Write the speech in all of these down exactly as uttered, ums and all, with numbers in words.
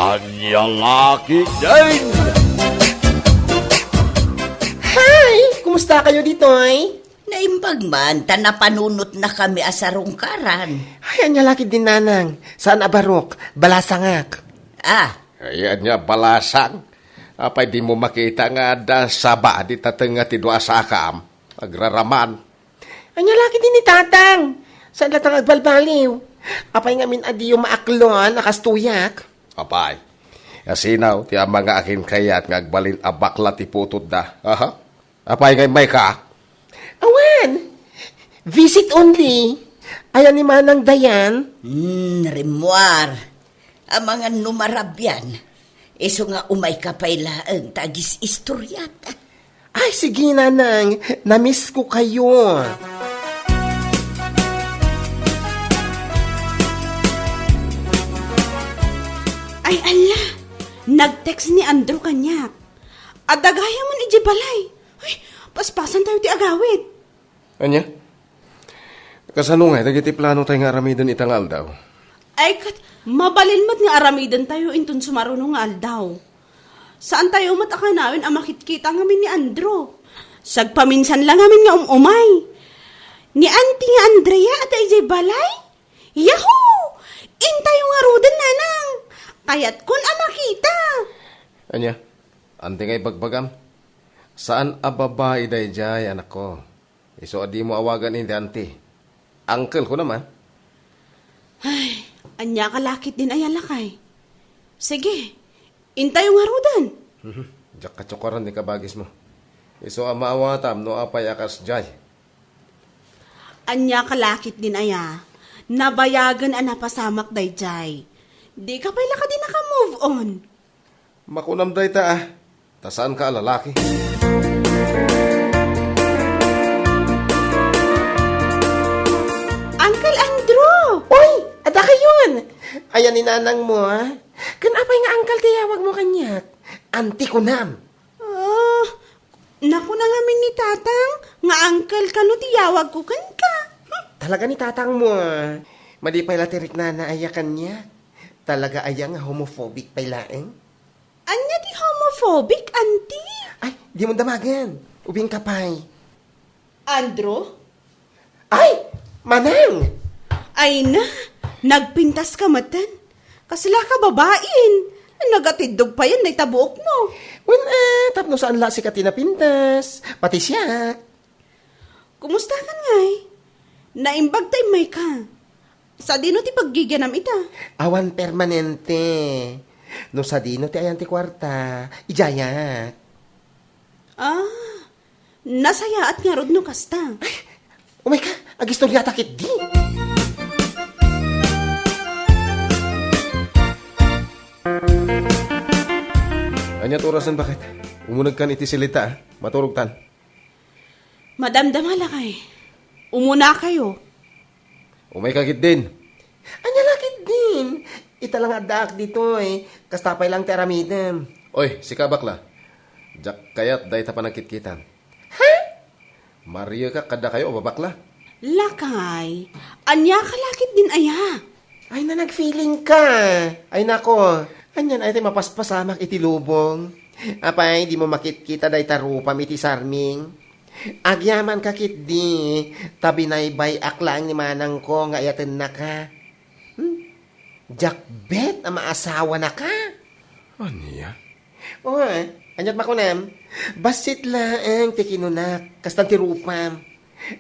Ania la ketdin? Hi! Kumusta kayo ditoy? Naimbag man, ta napanunotnakami a sarungkaran. Ay, ania la ketdin, nanang? Saan a barok? Balasangak. Ah. Ay, ania balasang? Apay, dimo makita nga adda saba dita tengnga ti dua a sakam? Agraraman. Ania la ketdin ni tatang? Saan latta nga agbalbaliw? Apay ngamin a diyo maaklon a kastoyak? Apay, asino ti ama nga akin kayat nga agbalin a bakla ti putotda? Aha? Apay nga immayka? Awan! Visit only. Ayan ni Manang Dayan. Hmm, rimmuar. Amangan no marabian. Isu nga umayka pay laeng ta agis-istoriak. Ay, sige, nanang. Namiss ko kayo. Ay, ala! Nag-text ni Andrew kaniak. Adda gayam man idiay balay. Ay, paspasan tayo ti agawid. Ania? Kasano ngay dagiti plano tay nga aramiden ita nga aldaw? Ay, ket, mabalin met nga aramiden tayo inton sumaruno nga aldaw. Saan tayo met a kanayon a makitkita ngamin ni Andrew. Sagpaminsan la ngamin nga um-umay. Ni Auntie nga Andrea adda idiay balay? Yahoo! Intayo ngaruden, nanang! Kayatkon a makita! Ania? Auntie nga ibagbagam? Saan a babai daydiay, anakko. Isu a dimo awagan iti auntie. Uncle ko naman. Ay, ania ka la ketdin aya, lakay? Sige, intayo ngaruden. Mhm. Diak katsukaran ni kabagismo. Isu a maawatam no apay a kasdiay. Ania ka la ketdin aya? Nabayagen a napasamak daydiay. Dika pay la kadi naka-move on. Makunam dayta, ah. Ta saanka a lalaki. Uncle Andrew! Oy! Adda kayon! Ayan ni nanang mo, ah. Ken apay nga uncle ti iyawag mo kaniak? Auntie kunam. Ah, nakuna ngamin ni tatang nga uncle kano ti iyawag ko kenka. Hmm. Talaga ni tatang mo, ah. Madi pay la ti riknana aya kaniak. Talaga aya nga homophobic pay laeng? Ania ti homophobic, auntie? Ay, dimo damagen. Ubingka pay. Andrew? Ay, manang! Ay na, nagpintas ka meten. Kasla ka babain. Nagatiddog payen dayta buokmo. Wen, ah, tapno saan la sika ti napintas. Pati siak. Kumusta kan ngay? Naimbag ta immayka. Sadino ti paggigianam ita? Awan permanente. No sadino ti ayan ti kuarta, idiayak. Ah, nasayaat ngarud no kasta. Ay, umayka, agistoriata ketdi. Ania ti orasen, baket? Umunegkan iti silita, ah. Maturogtan. Madamdama, lakay. Umunakayo. Umayka ketdin. Ania la ketdin? Ita la nga addaak ditoy. Kasta pay laeng ti aramidem. Oy, sika, bakla. Diak kayat dayta panagkitkitam. Ha? Marieka kadakayo a babakla. Lakay, ania ka la ketdin aya? Ay, na nag-feeling ka. Ay, nako. Anian ay ti mapaspasamak iti lubong. Apay, dimo makitkita dayta rupam iti sarming? Agyamanka ketdi, ta binaybay-ak laeng ni manangko nga ayatennaka. Hmm? Diak bet a maasawanaka. Ania? O, aniat makunam? Bassit laeng ti kinunak, kastan ti rupam.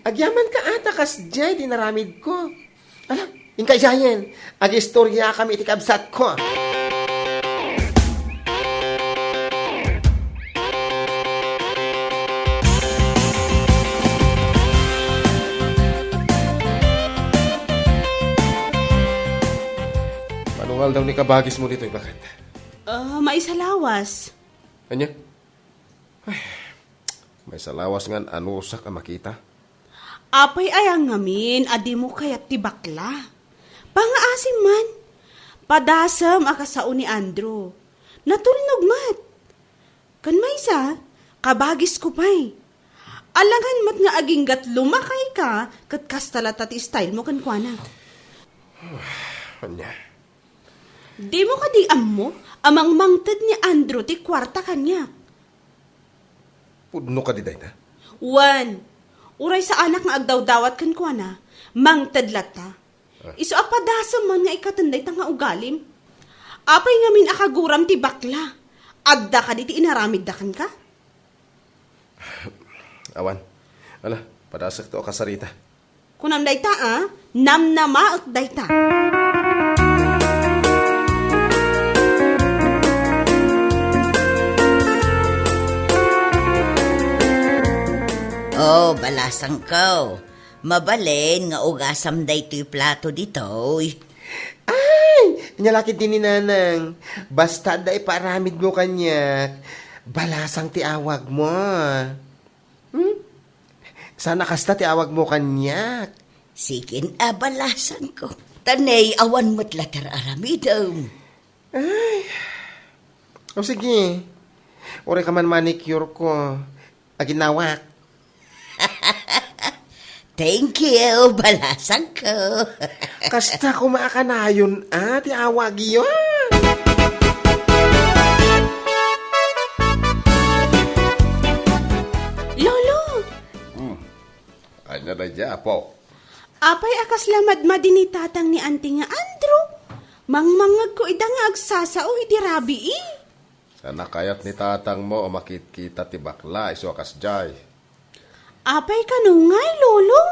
Agyamanka a ta kasdiay ti naramidko. Ala, inka idiayen, agistoriakami iti kabsatko. Mano nga aldaw ni kabagismo ditoy, baket? Ah, maisalawas. Ania? Ay, maisalawas ngan anusak a makita. Apay aya ngamin a dimo kayat ti bakla? Pangaasim man. Padasem a kasao ni Andrew. Natulnog met. Ken maysa, kabagisko pay. Alangan met nga aginggat lumakayka ket kasta latta ti style mo kenkuana. Ania? Dimo kadi ammo a mangmangted ni Andrew ti kuarta kaniak? Pudno kadi dayta? Wen, uray saanak nga agdawdawat kenkuana, mangted latta. Ah. Isu a padasem man nga ikkaten dayta nga ugalim. Apay ngamin a kaguram ti bakla? Adda kadi ti inaramidda kenka? Awan. Ala, padasekto a kasarita. Kunam dayta, a? Namnamaek dayta. Oh, balasangko. Mabalin nga ugasam daytoy plato ditoy. Ay, ania la ketdi ni Nanang. Basta adda ipaaramidmo kaniak, balasang ti awagmo. Hmm? Saan a kasta ti awagmo kaniak? Sige a, balasangko. Ta ne, awan met la ti ar-aramidem. Ay. O sige. Uray ka man manicure ko. Aginawak. Thank you, balasangko. Kasta koma a kanayon a ti awagyo. Lolo! Hmm. Ania dayta, apo? Apay a kasla madmadi ni tatang ni Auntie nga Andrew? Mangmangngegko ida nga agsasao iti rabii. Saan a kayat ni tatangmo a makitkita ti bakla isu a kasdiay? Apay kano ngay, Lolo?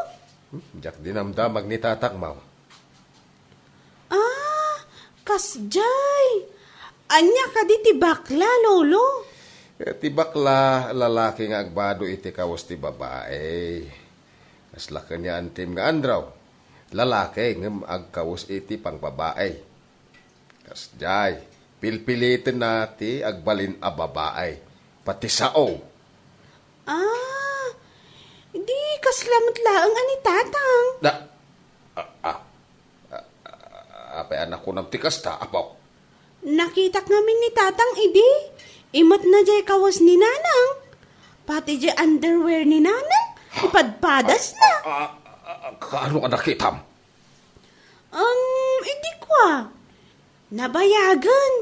Hmm, diak dinamdamag ni tatangmo. Ah, kasdiay. Ania kadi ti bakla, Lolo? Eh, ti bakla, lalaki nga agbado iti kawes ti babai. Kasla ken ni Antim nga Andrew, lalaki ngem agkawes iti pangbabai. Kasdiay, pilpilitenna ti agbalin a babai, pati sao. Ah, di kasla met laeng a ni tatang. Na, ah, ah, ah, ah, apay a nakunam ti kasta, apo? Nakitak ngamin ni tatang idi. Imetna jay kawes ni nanang. Pati jay underwear ni nanang, ipadpadasna. Ah, ah, ah, ah, kaano a nakitam? Um, idi kua, nabayagen.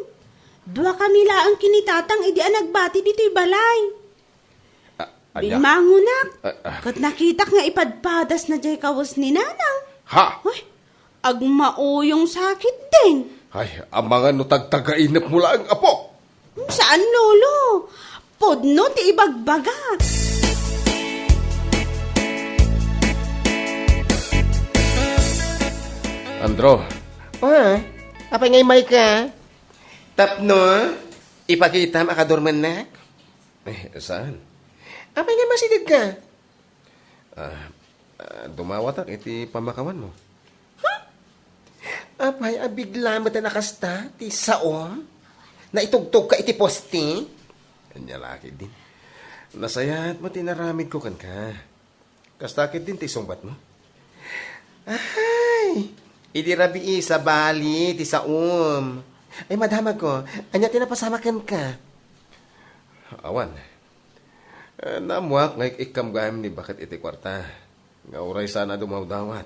Dua kami laeng ken ni tatang idi a nagbati ditoy balay. Ah, ania? Bimmangonak, ah, ah, ket nakitak nga ipadpadasna jay kawes ni nanang. Ha? Uy, agmauyong sakit din. Ay, amangan no tagtagainepmo laeng, apo. Saan, Lolo. Pudno ti ibagbagak. Andrew. Ah, apay nga immay ka? Tapno ipakitam a kadormennak? Eh, saan? Apay nga masideg ka? Ah, ah, dumawatak iti pamakawanmo. Ha? Apay a bigla met a nakasta ti saom? Naitugtog ka iti poste? Ania la ketdin. Nasayaat met ti inaramidko kenka. Kasta ketdin ti isungbatmo? Ay, idi rabii sabali ti saom. Ay, madamagko, ania ti napasamak kenka? Awan. Eh, naammoak nga ik-ikkam gayam ni baket iti kuarta, nga uray saan a dumawdawat.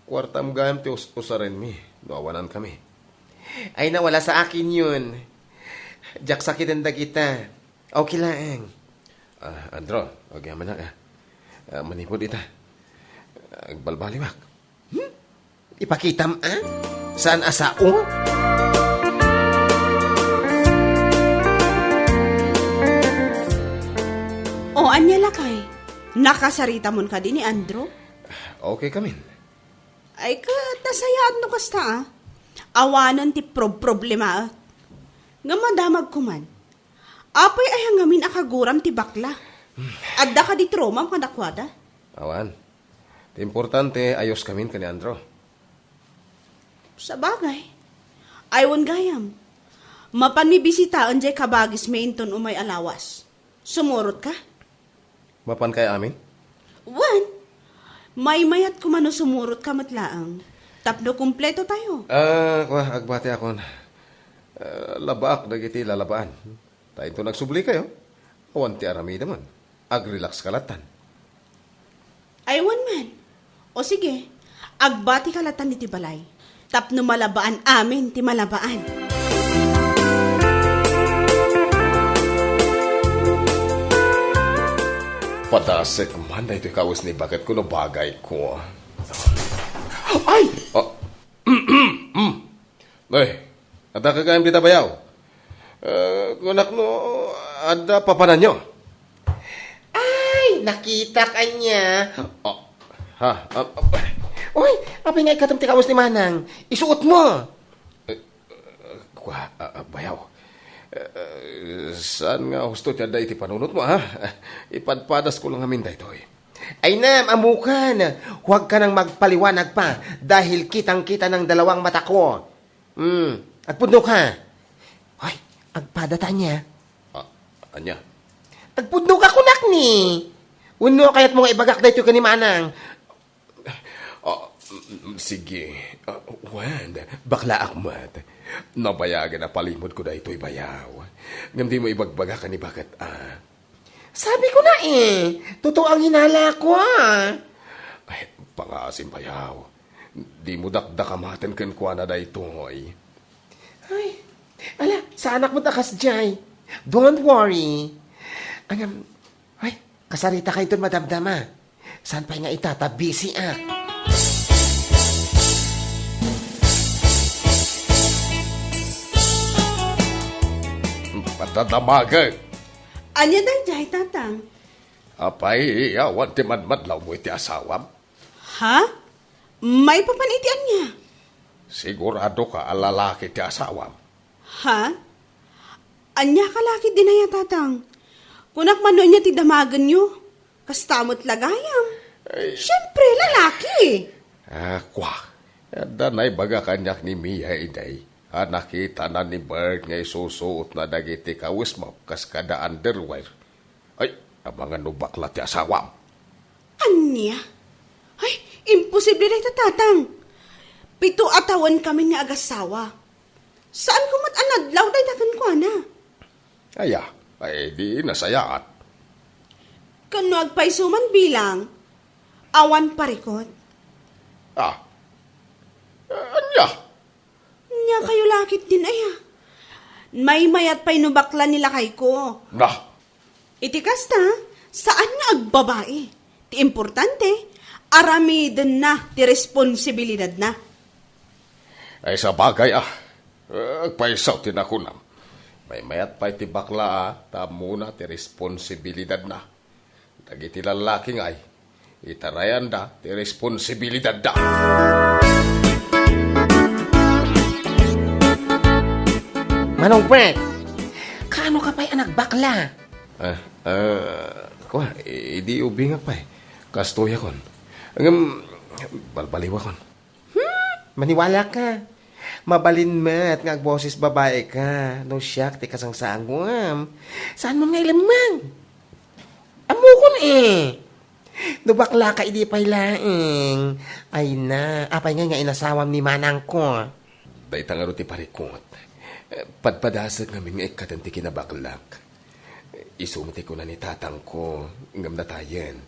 Kuartam gayam ti us-usarenmi no awanankami. Ay, nawala sa akin yun. Diak sakiten dagita. Okay laeng. Ah, Andrew, agyamanak, ah. Ah, manipud ita. Agbalbaliwak. Hmm? Ipakitam, a? Saan a sao? O, ania lakay? Nakasaritamon kadi ni Andrew? Okay kamin. Ay, ket nasayaat no kasta, a. Awanen ti prob-, problemaek. Ngem madamagko man. Apay aya ngamin a kaguram ti bakla? Adda kadi traumam kadakuada? Awan. Ti importante, ayos kamin ken ni Andrew. Sabagay. Ay, wen gayam. Mapanmi bisitaen jay kabagismi inton umay a lawas. Sumurot ka? Mapan kay amin? Wen. Maymayat koma no sumurot ka met laeng. Tapno kumpleto tayo. Ah, kua, agbati akon. Ah, labaak dagiti lalabaan. Ta inton agsubli kayo, awan ti aramidem. Agrelax ka lattan. Ay, wen man. O sige, agbati ka lattan iti balay. Tapno malabaan amin ti malabaan. Padasek man daytoy kawes ni baket kuno bagayko. Ay! Ah, Ay, adda ka gayam dita, bayaw? Eh, kunak no adda papananyo? Ay, nakitak ania. Oh, ha? Ah, ah, Uy, apay nga ikkatem ti kawes ni Manang? Isuot mo. Eh, kua, ah, ah, bayaw. Eh, saan nga husto ti adda iti panunot mo, ha? Ipadpadas ko lang amin daytoy. Ay na, amukan. Huwag ka nang magpaliwanag pa dahil kitang-kita ng dalawang mata ko. Hmm, agpudno ka. Hoy, agpada ta ania? Ah, ania? Agpudno ka kunak ni. Wenno kayat mo nga ibagak daytoy ken ni Manang? Ah, mm, sige. Ah, wen, baklaak met. Nabayagen a palimod ko daytoy bayaw. Ngem di mo ibagbaga ken ni baket, ah. Sabi ko na eh, totoo ang hinala ko, ah. Ay, pangasim bayaw. Di mo dakdakamaten kenkuana daytoy. Ay, ala, saanak met a kasdiay. Don't worry. Ngem, ay, kasarita kayton madamdama. Saan pay nga ita, ta busy ak. Padadamagen. Ania daydiay, Tatang? Apay, awan ti madmadlawmo iti asawam? Ha? Maipapan iti ania? Sigurado ka a lalaki ti asawam? Ha? Ania ka lakit dinaya, Tatang? Kunak man no ania ti damagenyo. Kasta met la gayam. Ay. Siempre, lalaki. Ah, kwa. Adda naibaga kaniak ni Mia idiay a nakitana ni Bert nga isusuotna dagiti kawesmo kas kada underwear. Ay, amangan no bakla ti asawam. Ania? Ay, imposible dayta, Tatang. Pito a tawen kami nga agasawa. Saanko met a nadlaw dayta kenkuana. Aya, ay di nasayaat. Ken no agpayso man bilang, awan parikot. Ah, ania? Nia kayo lakit din aya. Maymayat pay no bakla ni lakayko. Nah. Iti kasta, saan nga agbabai. Ti importante, aramidenna ti responsibilidadna. Ay, sabagay, ah. Agpayso ti nakunam. Maymayat pay ti bakla, ah, ta ammona ti responsibilidadna. Dagiti lallaki ngay, itarayanda ti responsibilidadda. Manong Bert, kaano ka pay a nagbakla? Ah, ah, kua, idi ubingak pay. Kastoyakon. Ngem, balbaliwakon. Hmm, maniwala ka. Mabalin met nga agboses babai ka no siak ti kasangsangom. Saan mo nga ilemmeng? Ammokon eh. No bakla ka idi pay laeng. Ay na, apay nga nga inasawam ni manangko? Dayta ngarud ti parikot. Padpadasek ngamin nga ikkaten ti kinabaklak. Isu met ti kuna ni tatangko, ngem natayen.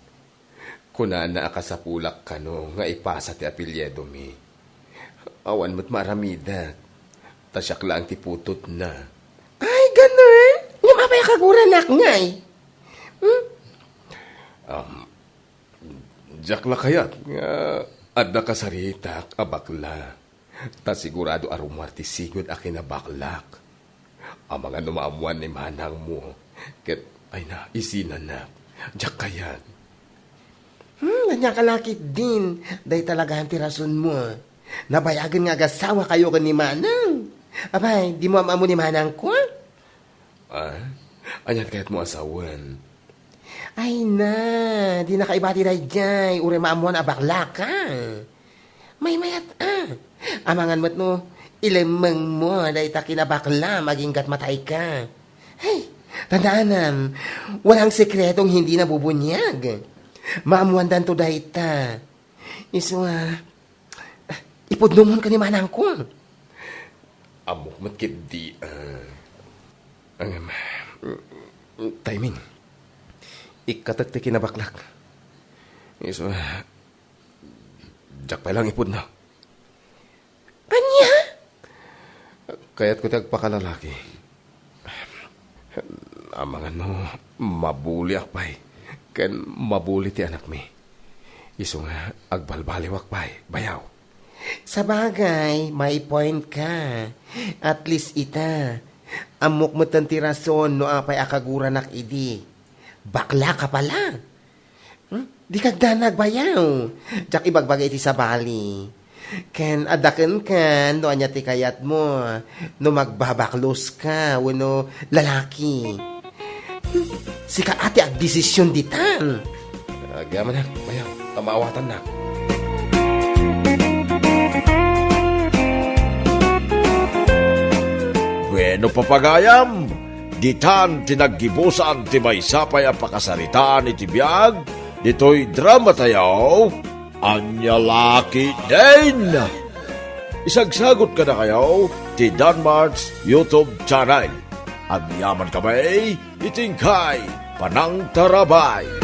Kunana a kasapulak kano nga ipasa ti apelyidomi. Awan met maaramidek, ta siak laeng ti putotna. Ay, ganen? Ngem apay a kaguranak ngay? Hmm? Um, diak la kayat nga adda kasaritak a bakla. Ta sigurado a rummuar ti sigud a kinabaklak. Amangan no maammuan ni manangmo, ket, ay na, isinanak. Diak kayat. Hmm, ania ka lakit din. Dayta la gayam ti rasonmo. Nabayagen nga agasawa kayo ken ni manang. Apay, di mo am-ammo ni manangko? Ah, anian kayatmo a sawen? Ay na, di nakaibati daydiay, uray maammuan a bakla ka. Maymayat a. Amangan met no, ilemmengmo dayta kinabakla, aginggat matay ka. Hey, tandaanam, walang sekretong hindi nabubuniag. Maammuandanto dayta. Isu a, ipudnomon ka ni manangko. Ammok met ketdi, ah. Ang, timing. Ikkatek ti kinabaklak. Isu, ah, diak pay lang ipudno. Ania? Kayatko ti agpakalalaki. Amangan no, mabuliak pay. Ken mabuli ti anakmi. Isu nga agbalbaliwak pay, bayaw. Sabagay, may point ka. At least ita, ammok metten ti rason no apay a kaguranak idi. Bakla ka pala. Hmm? Di kagdanag, bayaw. Diak ibagbaga iti sabali. Ken adda kenka no ania ti kayatmo, no magbabaklos ka wenno lalaki. Sika a ti agdesisyon ditan. Agyamanak, bayaw, ta maawatannak. Bueno, papagayam, ditan ti naggibusan ti maysa pay a pakasaritaan iti biag ditoy dramatayo, Ania La Ketdin. Isagsagot kadakayo ti Danmart's YouTube channel. Agyaman kami iti inkay panangtarabay.